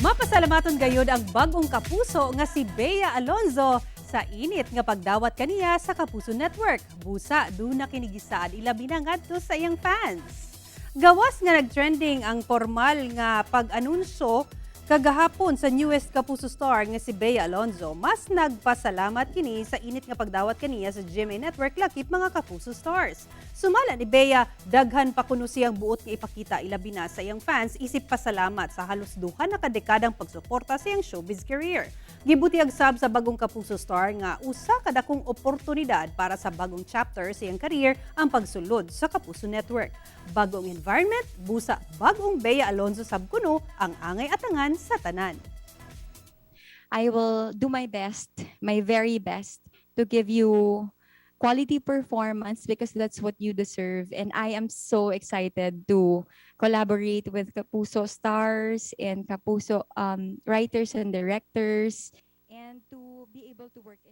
Mapasalamaton gayod ang bagong kapuso nga si Bea Alonzo sa init nga pagdawat kaniya sa Kapuso Network. Busa duna kini gisaad ilabi na ngadto sa iyang fans. Gawas nga nagtrending ang formal nga pag-anunsyo kagahapon sa newest Kapuso star nga si Bea Alonzo, mas nagpasalamat kini sa init nga pagdawat kaniya sa GMA Network lakip mga Kapuso stars. Sumala ni Bea, daghan pa kuno siyang buot nga ipakita ilabi na sa iyang fans isip pasalamat sa halos duha na kadekadang pagsuporta sa iyang showbiz career. Gibutiyag sab sa bagong Kapuso star nga usa ka dakong oportunidad para sa bagong chapter sa iyang career ang pagsulod sa Kapuso Network. Bagong environment, busa bagong Bea Alonzo sab kuno ang angay atangan sa tanan. I will do my best, my very best, to give you quality performance because that's what you deserve. And I am so excited to collaborate with Kapuso stars and Kapuso writers and directors and to be able to work in